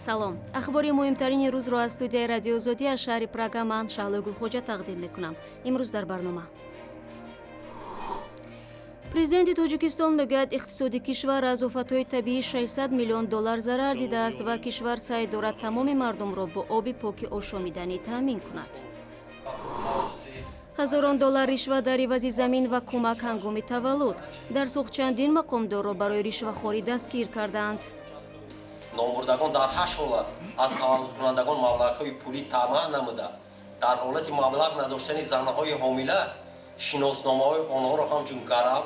Салом. Ахбори муҳимтарини рӯзро аз студияи Радиои Озодӣ аз шаҳри Прага ман, Шаҳлои Гулхоҷа, тақдим мекунам. Имрӯз дар барнома: Президенти Тоҷикистон мегӯяд, иқтисоди кишвар аз офатҳои табиӣ 600 миллион доллар зарар дидааст ва кишвар саъй дорад тамоми мардумро бо оби поки ошомиданӣ таъмин кунад. Ҳазорон доллар ришва дар ивази замин ва кӯмак ҳангоми таваллуд. Дар Суғд чандин мақомдорро барои ришвахорӣ дастгир кардаанд. Номбурдагон дар ҳашт ҳолат аз таваллудкунандагон маблағҳои пулӣ тамаъ намуда, дар ҳолати маблағ надоштани занҳои ҳомила шиносномаҳои онҳоро ҳамчун гарав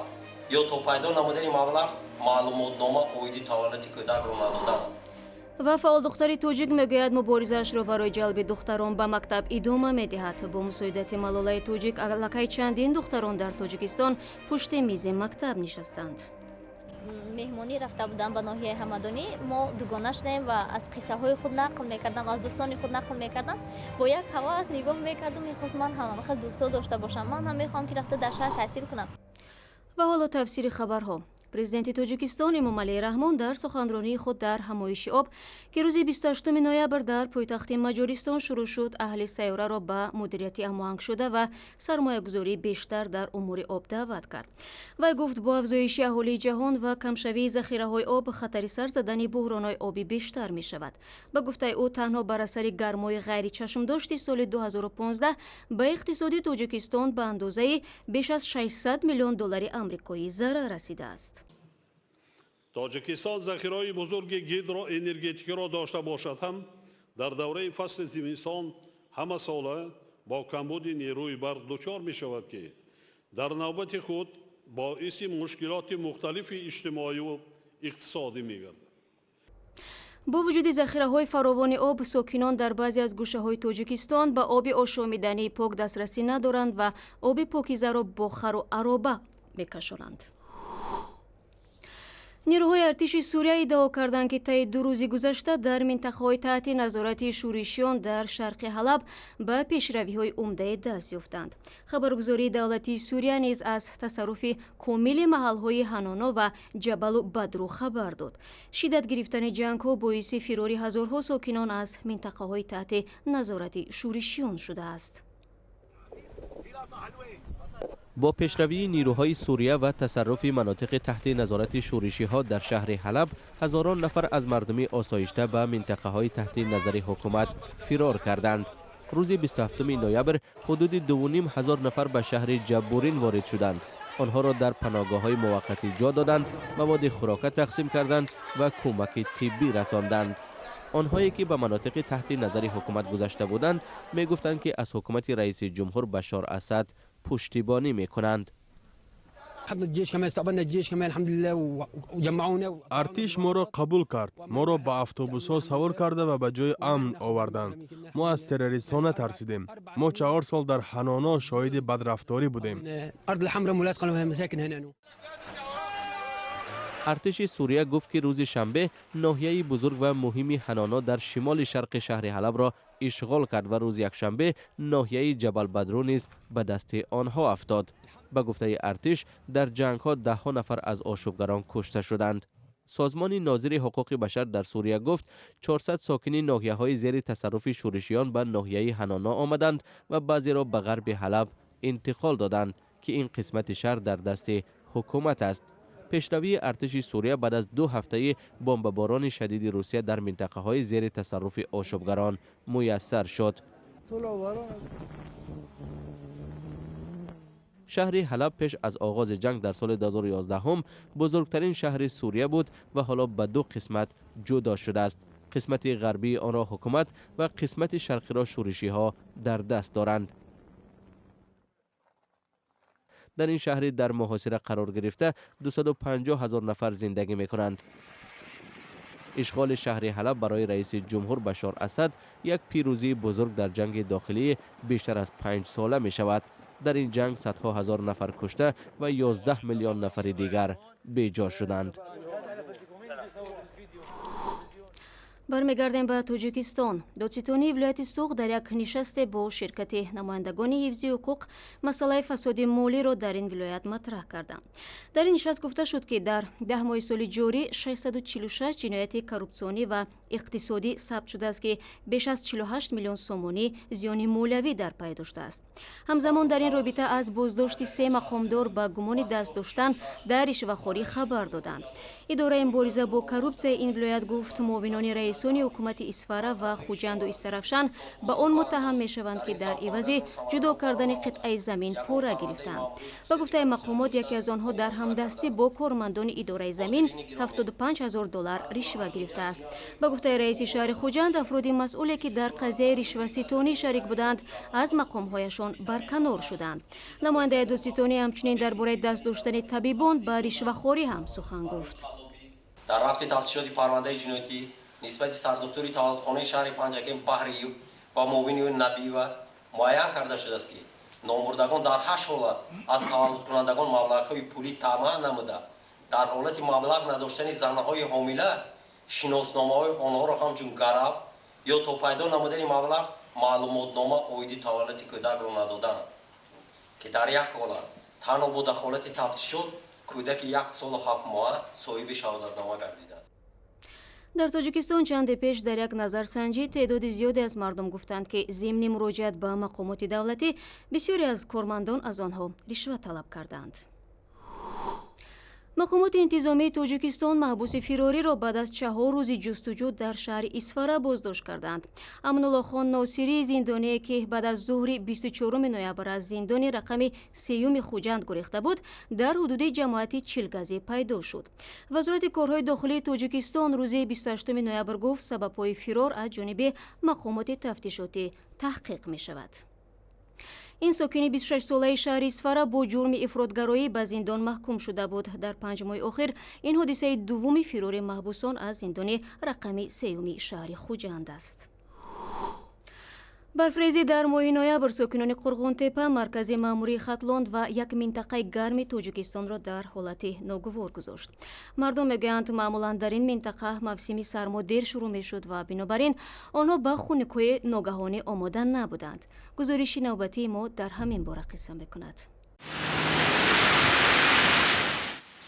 ё то пайдо намудани маблағ маълумотнома оиди таваллуди кӯдакро надоданд. Ва фаъолдухтари тоҷик мегӯяд, муборизаашро барои ҷалби духтарон ба мактаб идома медиҳад. Бо мусоидати Малолаи тоҷик аллакай чандин духтарон дар Тоҷикистон пушти мизи мактаб нишастанд. Меҳмонӣ рафта будам ба ноҳияи Ҳамадонӣ. Мо дугона шудаем ва аз қиссаҳои худ нақл мекардам, аз дӯстони худ нақл мекардам. Бо як ҳавас нигоҳ мекардум, мехост ман ҳам хел дӯстҳо дошта бошам, ман ҳам мехоҳам, ки рафта дар шаҳр таҳсил кунам. Ва ҳоло тафсири хабарҳо. Президенти Тоҷикистон Эмомалӣ Раҳмон дар суханронии худ дар ҳамоиши об, ки рӯзи 28 ноябр дар пойтахти Маҷористон шурӯъ шуд, аҳли сайёраро ба мудирияти ҳамоҳангшуда ва сармоягузории бештар дар умури об даъват кард. Вай гуфт, бо афзоиши аҳолии ҷаҳон ва камшавии захираҳои об хатари сар задани буҳронҳои обӣ бештар мешавад. Ба гуфтаи ӯ, танҳо бар асари гармои ғайричашмдошти соли 2015 ба иқтисоди Тоҷикистон ба андозаи беш аз 600 миллион доллари амрикоӣ зарар расидааст. Тоҷикистон захираҳои бузурги гидроэнергетикиро дошта бошад ҳам, дар давраи фасли зимистон ҳамасола бо камбуди нерӯи барқ дучор мешавад, ки дар навбати худ боиси мушкилоти мухталифи иҷтимоию иқтисодӣ мегардад. Бо вуҷуди захираҳои фаровони об, сокинон дар баъзе аз гӯшаҳои Тоҷикистон ба оби ошомидании пок дастрасӣ надоранд ва оби покизаро бо хару ароба мекашонанд. Нерӯҳои артиши Сурия иддао карданд, ки таи 2 рӯзи гузашта дар минтақаҳои таҳти назорати шӯришиён дар шарқи Ҳалаб ба пешравиҳои умдае даст ёфтанд. Хабаргузории давлатии Сурия низ аз тасарруфи комили маҳалҳои Ҳаноно ва Ҷабалу Бадру хабар дод. Шиддат гирифтани ҷангҳо боиси фирори ҳазорҳо сокинон аз минтақаҳои таҳти назорати шӯришиён шудааст. Бо пешравии нерӯҳои Сурия ва тасарруфи манотиқи таҳти назорати шӯришиҳо дар шаҳри Ҳалаб, ҳазорон нафар аз мардуми осоишта ба минтақаҳои таҳти назари ҳукумат фирор карданд. Рӯзи 27 ноябр ҳудуди 2500 нафар ба шаҳри Ҷаббурин ворид шуданд. Онҳоро дар паноҳгоҳҳои муваққатӣ ҷо доданд, маводи хӯрока тақсим карданд ва кӯмаки тиббӣ расонданд. Онҳое ки ба манотиқи таҳти назари ҳукумат гузашта буданд, мегуфтанд, ки аз ҳукумати раиси ҷумҳур Башор Асад пуштибонӣ мекунанд. Артиш моро қабул кард, моро ба автобусҳо савор карда ва ба ҷои амн оварданд. Мо аз террористҳо натарсидем. Мо 4 сол дар Ҳаноно шоҳиди бадрафторӣ будем. Артиши Сурия гуфт, ки рӯзи шанбе ноҳияи бузург ва муҳими Ҳаноно дар шимоли шарқи шаҳри Ҳалабро ишғол кард ва рӯзи якшанбе ноҳияи Ҷабалбадру низ ба дасти онҳо афтод. Ба гуфтаи артиш, дар ҷангҳо даҳҳо нафар аз ошӯбгарон кушта шуданд. Созмони нозири ҳуқуқи башар дар Сурия гуфт, 400 сокини ноҳияҳои зери тасарруфи шӯришиён ба ноҳияи Ҳаноно омаданд ва баъзеро ба ғарби Ҳалаб интиқол доданд, ки ин қисмати шаҳр дар дасти ҳукумат аст. Пешравии артиши Сурия баъд аз 2 ҳафтаи бомбаборони шадиди Русия дар минтақаҳои зери тасарруфи ошӯбгарон муяссар шуд. Шаҳри Ҳалаб пеш аз оғози ҷанг дар соли 2011 бузургтарин шаҳри Сурия буд ва ҳоло ба 2 қисмат ҷудо шудааст. Қисмати ғарбии онро ҳукумат ва қисмати шарқиро шӯришиҳо дар даст доранд. Дар ин шаҳри дар муҳосира қарор гирифта 250 ҳазор нафар зиндагӣ мекунанд. Ишғоли шаҳри Ҳалаб барои раиси ҷумҳур Башор Асад як пирӯзии бузург дар ҷанги дохилии бештар аз 5 сола мешавад. Дар ин ҷанг садҳо ҳазор нафар кушта ва 11 миллион нафари дигар беҷо шуданд. Бармегардем ба Тоҷикистон. Додситонии вилояти Суғд дар як нишасте бо ширкати намояндагони ҳифзи ҳуқуқ масъалаи фасоди молиро дар ин вилоят матраҳ карданд. Дар ин нишаст гуфта шуд, ки дар 10 моҳи соли ҷорӣ 646 ҷинояти коррупсионӣ ва иқтисодӣ сабт шудааст, ки беш аз 48 миллион сомонӣ зиёни молиявӣ дар пай доштааст. Ҳамзамон дар ин робита аз боздошти се мақомдор ба гумони даст доштан дар ришвахорӣ хабар доданд. Идораи мубориза бо коррупсияи ин вилоят гуфт, муовинони раисони ҳукумати Исфара ва Хуҷанду Истаравшан ба он муттаҳам мешаванд, ки дар ивази ҷудо кардани қитъаи замин пора гирифтанд. Ба гуфтаи мақомот, яке аз онҳо дар ҳамдастӣ бо кормандони идораи замин 75 ҳазор доллар ришва гирифтааст. Ба гуфтаи раиси шаҳри Хуҷанд, афроди масъуле, ки дар қазияи ришваситонӣ шарик буданд, аз мақомҳояшон барканор шуданд. Намояндаи додситонӣ ҳамчунин дар бораи даст доштани табибон ба ришвахорӣ ҳам сухан гуфт. Дар рафти тафтишоти парвандаи ҷиноятӣ нисбати сардухтури таваллудхонаи шаҳри Панҷакент Баҳриев ва муовини ӯ Набиева муайян карда шудааст, ки номбурдагон дар 8 ҳолат аз таваллудкунандагон маблағҳои пулӣ тамаъ намуда, дар ҳолати маблағ надоштани занҳои ҳомила шиносномаҳои онҳоро ҳамчун гарав ё то пайдо намудани маблағ маълумотнома оиди таваллуди кӯдакро надоданд, ки дар як ҳолат танҳо бо дахолати тафтишот кӯдаки 1 солу 7 моҳа соҳиби шаҳодатнома гардидааст. Дар Тоҷикистон чанде пеш дар як назарсанҷӣ теъдоди зиёде аз мардум гуфтанд, ки зимни муроҷиат ба мақомоти давлатӣ бисёре аз кормандон аз онҳо ришва талаб карданд. Мақомоти интизомии Тоҷикистон маҳбуси фирориро баъд аз 4 рӯзи ҷустуҷӯ дар шаҳри Исфара боздошт карданд. Амануллохон Носирӣ, зиндоние ки баъд аз зуҳри 24 ноябр аз зиндони рақами 3 Хуҷанд гурехта буд, дар ҳудуди ҷамоати Чилгазӣ пайдо шуд. Вазорати корҳои дохилии Тоҷикистон рӯзи 28 ноябр гуфт, сабабҳои фирор аз ҷониби мақомоти тафтишотӣ таҳқиқ мешавад. Ин сокини 26-солаи шаҳри Исфара бо ҷурми ифротгароӣ ба зиндон маҳкум шуда буд. Дар 5 моҳи охир ин ҳодисаи дуввуми фирори маҳбусон аз зиндони рақами 3 шаҳри Хуҷанд аст. Барфрезӣ дар моҳи ноябр сокинони Қурғонтепа, маркази маъмурии Хатлон ва як минтақаи гарми Тоҷикистонро дар ҳолати ногувор гузошт. Мардум мегӯянд, маъмулан дар ин минтақа мавсими сармо дер шурӯъ мешуд ва бинобар ин онҳо ба хунукҳои ногаҳонӣ омода набуданд. Гузориши навбатии мо дар ҳамин бора қисса мекунад.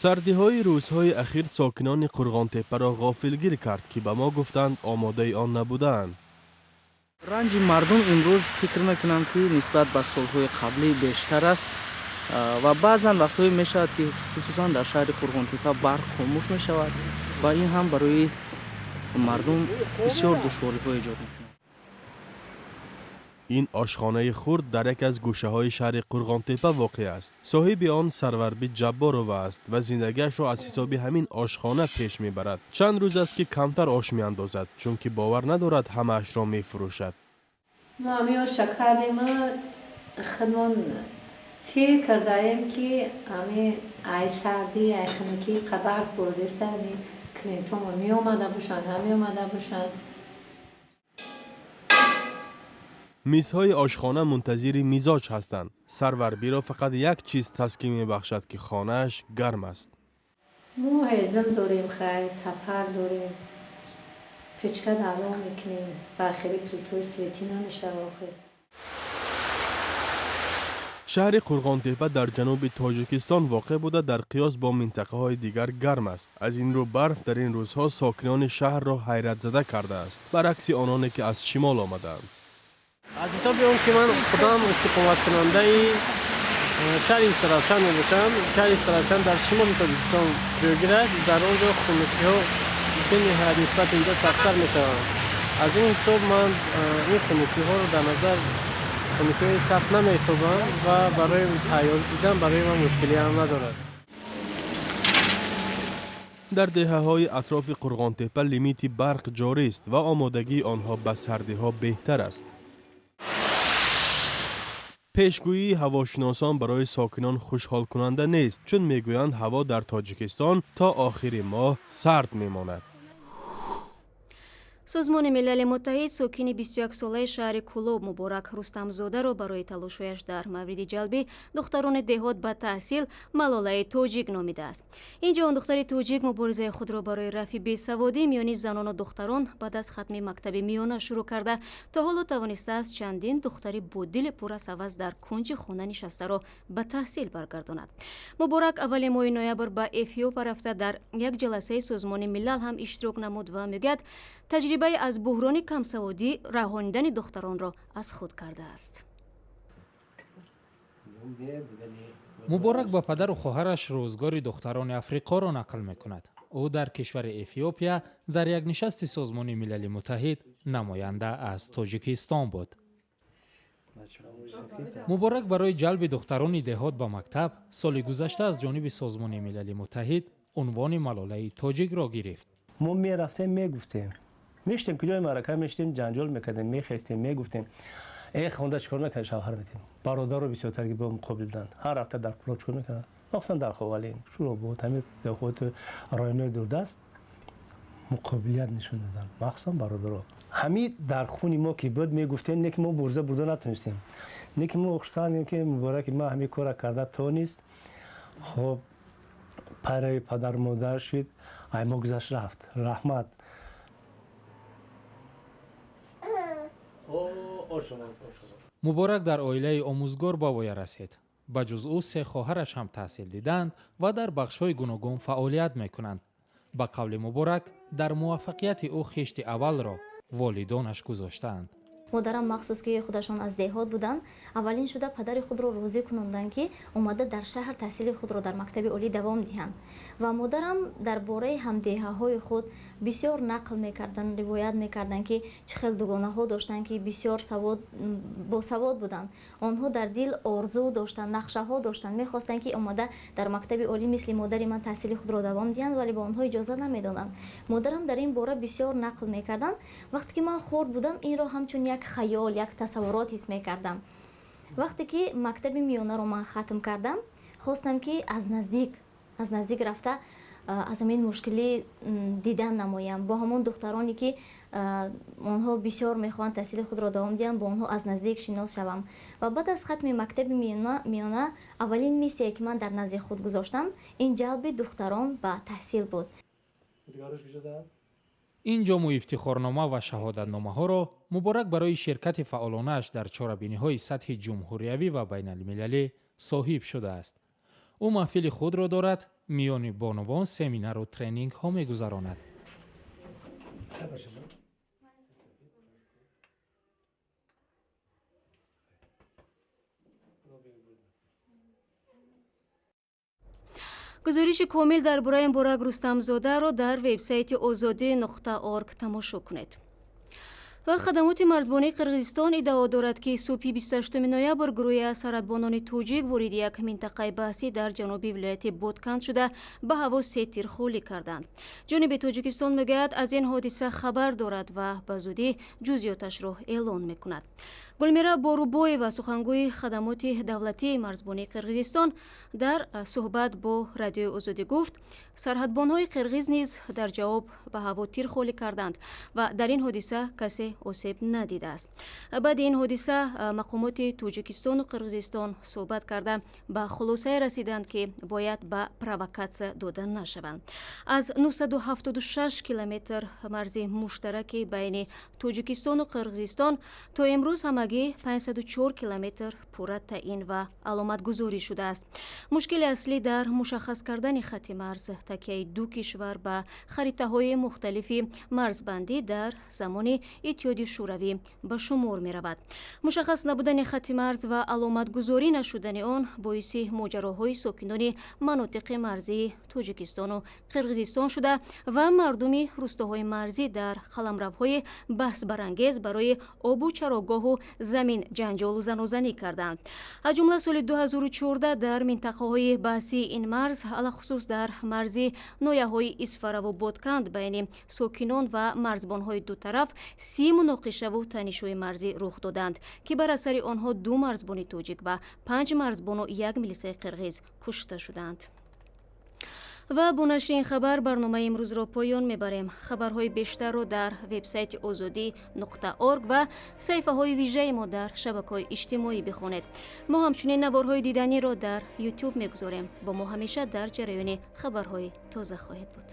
Сардиҳои рӯзҳои ахир сокинони Қурғонтепаро ғофилгир кард, ки ба мо гуфтанд омодаи он набудаанд. Ранҷи мардум имрӯз фикр мекунам, ки нисбат ба солҳои қаблӣ бештар аст ва баъзан вақтҳое мешавад, ки хусусан дар шаҳри Қурғонтепа барқ хомӯш мешавад ва ин ҳам барои мардум бисёр душвориҳо эҷод мекунад. Ин ошхонаи хурд дар яке аз гӯшаҳои шаҳри Қурғонтепа воқеъ аст. Соҳиби он Сарварби Ҷабборова аст ва зиндагиашро аз ҳисоби ҳамин ошхона пеш мебарад. Чанд рӯз аст, ки камтар ош меандозад, чунки бовар надорад ҳамаашро мефурӯшад. Мо ҳамин оша кардем, худмон фикр кардаем, ки ҳамин ай сардӣ, ай хунукӣ барф боридеста, ҳамин клиентҳомо меомада бошанд, намеомада бошанд. Мизҳои ошхона мунтазири мизоҷ ҳастанд. Сарварбиро фақат як чиз таскин мебахшад, ки хонааш гарм аст. Мо ҳезм дорем, хай тапар дорем, печка давом мекунем, ба хеле плитои светӣ намешава охир. Шаҳри Қурғонтепа дар ҷануби Тоҷикистон воқеъ буда, дар қиёс бо минтақаҳои дигар гарм аст. Аз ин рӯ барф дар ин рӯзҳо сокинони шаҳрро ҳайратзада кардааст, баръакси ононе ки аз шимол омадаанд. Аз ҳисоби он ки ман худам истиқоматкунандаи шаҳри Истаравшан мебошам, шаҳри Истаравшан дар шимоли Тоҷикистон ҷойгир аст. Дар он ҷо хунукиҳо бениҳоят нисбат инҷо сахттар мешаванд. Аз ин ҳисоб ман ин хунукиҳоро дар назар хунукиҳои сахт намеҳисобам ва барои тайёр дидан барои ман мушкилӣ ҳам надорад. Дар деҳаҳои атрофи Қурғонтепа лимити барқ ҷорист ва омодагии онҳо ба сардиҳо беҳтар аст. Пешгӯии ҳавошиносон барои сокинон хушҳолкунанда нест, чун мегӯянд ҳаво дар Тоҷикистон то охири моҳ сард мемонад. Созмони Милали Муттаҳид сокини 21-солаи шаҳри Кӯлоб Муборак Рустамзодаро барои талошҳояш дар мавриди ҷалби духтарони деҳот ба таҳсил Малолаи тоҷик номидааст. Ин ҷавондухтари тоҷик муборизаи худро барои рафъи бесаводӣ миёни занону духтарон баъд аз хатми мактаби миёна шурӯъ карда, то ҳоло тавонистааст чандин духтари бо дили пур аз ҳавас дар кунҷи хона нишастаро ба таҳсил баргардонад. Муборак аввали моҳи ноябр ба Эфиопа рафта, дар як ҷаласаи Созмони Милал ҳам иштирок намуд ва мегӯяд, таҷрибаи аз буҳрони камсаводӣ раҳонидани духтаронро аз худ кардааст. Муборак ба падару хоҳараш рӯзгори духтарони Африқоро нақл мекунад. Ӯ дар кишвари Эфиопия дар як нишасти Созмони Милали Муттаҳид намоянда аз Тоҷикистон буд. Муборак барои ҷалби духтарони деҳот ба мактаб соли гузашта аз ҷониби Созмони Милали Муттаҳид унвони Малолаи тоҷикро гирифт. Мо мерафтем, мегуфтем, мештем, куҷои маърака мештем, ҷанҷол мекардем, мехестем, мегуфтем: э, хонда чикор мекард, шавҳар метем. Бародаро бисёртар ки бо муқобил буданд, ҳар ҳафта дар Кӯлоб чикор мекарданд, махсусан дар Ховалин, Шӯробод, ҳамин деҳоти районои дурдаст муқобилият нишон доданд, махсусан бародаро. Ҳамин дар хуни мо ки буд, мегуфтем, не ки мо бурза бурда натонистем, не ки мо хурсандем, ки Мубораки ма ҳамин кора карда тонист. Хоб, пайрави падару модар шуд, ай мо гузашт, рафт, раҳмат. Муборак дар оилаи омӯзгор ба воя расид. Ба ҷуз ӯ се хоҳараш ҳам таҳсил диданд ва дар бахшҳои гуногун фаъолият мекунанд. Ба қавли Муборак, дар муваффақияти ӯ хишти аввалро волидонаш гузоштаанд. Модарам махсус, ки худашон аз деҳот буданд, аввалин шуда падари худро розӣ кунонданд, ки омада дар шаҳр таҳсили худро дар мактаби олӣ давом диҳанд. Ва модарам дар бораи ҳамдеҳаҳои худ бисёр нақл мекарданд, ривоят мекарданд, ки чӣ хел дугонаҳо доштанд, ки бисёр босавод буданд. Онҳо дар дил орзу доштанд, нақшаҳо доштанд, мехостанд, ки омада дар мактаби олӣ мисли модари ман таҳсили худро давом диҳанд, вале ба онҳо иҷоза намедоданд. Модарам дар ин бора бисёр нақл мекарданд. Вақте ки ман хурд будам, инро ҳамчун як хаёл, як тасаввурот ҳис мекардам. Вақте ки мактаби миёнаро ман хатм кардам, хостам, ки аз наздик рафта аз ҳамин мушкилӣ дидан намоям, бо ҳамон духтароне, ки онҳо бисёр мехоҳанд таҳсили худро давом диҳанд, бо онҳо аз наздик шинос шавам. Ва баъд аз хатми мактаби миёна аввалин миссияе, ки ман дар назди худ гузоштам, ин ҷалби духтарон ба таҳсил буд. Ин ҷому ифтихорнома ва шаҳодатномаҳоро Муборак барои ширкати фаъолонааш дар чорабиниҳои сатҳи ҷумҳуриявӣ ва байналмилалӣ соҳиб шудааст. Ӯ маҳфили худро дорад, миёни бонувон семинару тренингҳо мегузаронад. Гузориши комил дар бораи Муборак Рустамзодаро дар вебсайти озодӣ.орг тамошо кунед. Ва хадамоти марзбонии Қирғизистон иддао дорад, ки субҳи 28 ноябр гурӯҳе аз сарҳадбонони тоҷик вориди як минтақаи баҳсӣ дар ҷануби вилояти Ботканд шуда, ба ҳаво се тир холӣ карданд. Ҷониби Тоҷикистон мегӯяд, аз ин ҳодиса хабар дорад ва ба зудӣ ҷузъиёташро эълон мекунад. Гулмира Борубоева, сухангӯи хадамоти давлатии марзбонии Қирғизистон, дар суҳбат бо Радиои Озодӣ гуфт, сарҳадбонҳои қирғиз низ дар ҷавоб ба ҳаво тир холӣ карданд ва дар ин ҳодиса касе осеб надидааст. Баъди ин ҳодиса мақомоти Тоҷикистону Қирғизистон суҳбат карда, ба хулосае расиданд, ки бояд ба провокатсия дода нашаванд. Аз 976 километр марзи муштараки байни Тоҷикистону Қирғизистон то имрӯз ҳамагӣ 504 километр пурра таъин ва аломатгузорӣ шудааст. Мушкили аслӣ дар мушаххас кардани хатти марз, такяи ду кишвар ба харитаҳои мухталифи марзбандӣ дар замони Иттиҳоди Шӯравӣ ба шумор меравад. Мушаххас набудани хатти марз ва аломатгузорӣ нашудани он боиси моҷароҳои сокинони манотиқи марзии Тоҷикистону Қирғизистон шуда ва мардуми рӯстоҳои марзӣ дар қаламравҳои баҳсбарангез барои обу чарогоҳу замин ҷанҷолу занозанӣ карданд. Аз ҷумла, соли 2014 дар минтақаҳои баҳсии ин марз, алахусус дар марзи ноҳияҳои Исфараву Ботканд, байни сокинон ва марзбонҳои ду тараф 30 муноқишаву танишҳои марзӣ рух доданд, ки бар асари онҳо ду марзбони тоҷик ва панҷ марзбону як милисаи қирғиз кушта шуданд. Ва бо нашри ин хабар барномаи имрӯзро поён мебарем. Хабарҳои бештарро дар вебсайти озодӣ.орг ва саҳифаҳои вижаи мо дар шабакаҳои иҷтимоӣ бихонед. Мо ҳамчунин наворҳои диданиро дар Ютуб мегузорем. Бо мо ҳамеша дар ҷараёни хабарҳои тоза хоҳед буд.